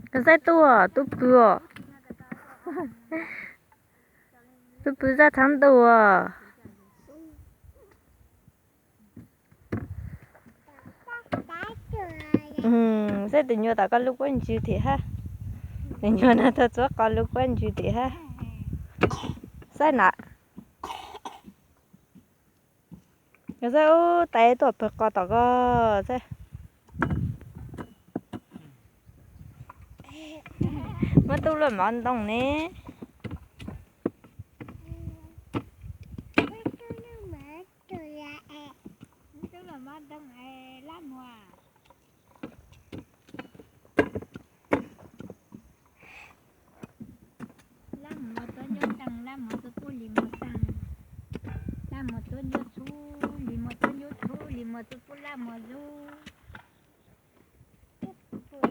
Koj saib tub, tub pw os. Tub pw zaj thaab ntuj os. Saib tus nyuag tom koj lub kuab ntsws tim hab. Tus nyuag no tuaj txuav qo lub kuab ntsws tim hab. Saib na. Saib ub, tais tuaj pawg qos tom koj saib. Muab tub luaj mov ntoo ne. Lab mov tuab ncuab taag, lab mov tuaj pub lis mos taag, lab mos tuab ncuab txhub, lis mos tuab ncuab txhub, lis mos tuaj pub lab mos zub. Tub pum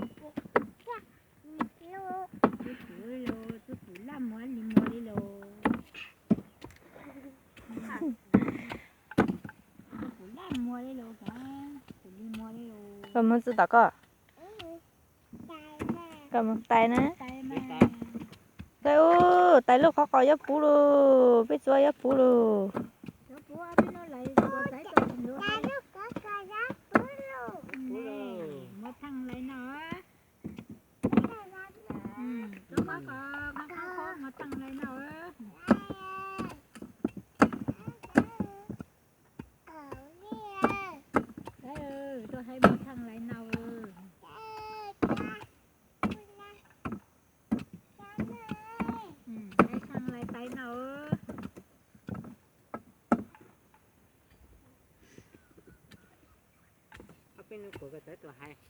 li los, tub pum laj muag li muag li los. Tub pum laj muag li los, pum li muag li los. Koj moog tsi tom koj? Koj moog tais na. Tais ub, tais lub qhov qos yuav puv lug, peb txuas yuav puv lug. Muag thaaj lais no. Muag thaaj lais no. Tuaj saib muag thaaj lais no. Thaaj lais tais no. Ob peb nub kuv ko tawv tuaj hais,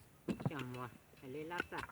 coj muag hais li lab txaj.